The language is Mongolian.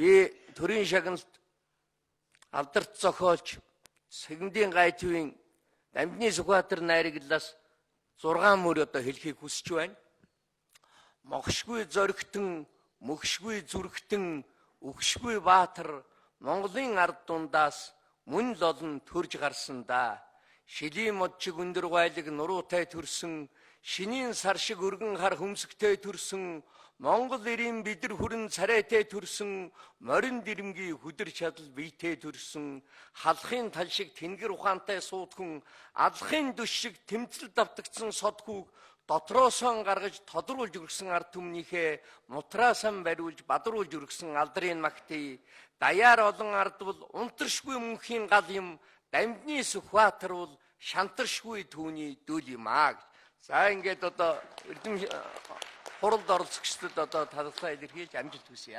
Би төрийн шагналт алдарт зохиолч Сагндын Гайтвийн Дамдины Сүхбаатар найраглалаас 6 мөр одоо хэлхийг хүсэж байна. Могшгүй зоригтон, мөгшгүй зүрхтэн, үхшгүй баатар Монголын ард дундаас мөн л олон төрж гарсан да. Шилийн мод чиг өндөр гайлаг нуруутай төрсөн, шинийн сар шиг өргөн хар хөмсгтэй төрсөн, Монгол эрийн бидэр хүрэн царайтай төрсөн, морин дэрмгийн хүдэр чадал биетэй төрсөн, халахын тал шиг тэнгэр ухаантай суудхан, алхын дүш шиг тэмцэл давтагдсан содхүүг дотроосоо гаргаж тодруулж өргөсөн ард түмнийхээ мутраасан бариулж бадруулж өргөсөн алдрын магтъя. Даяар олон ард бол унтаршгүй мөнхийн гал юм, Дамдины Сүхбаатар бол шантаршгүй түүний дөл юм аа гэж. За, ингээд одоо эрдэм хуралд оролцогчдод одоо талархлаа илэрхийлж амжилт хүсье.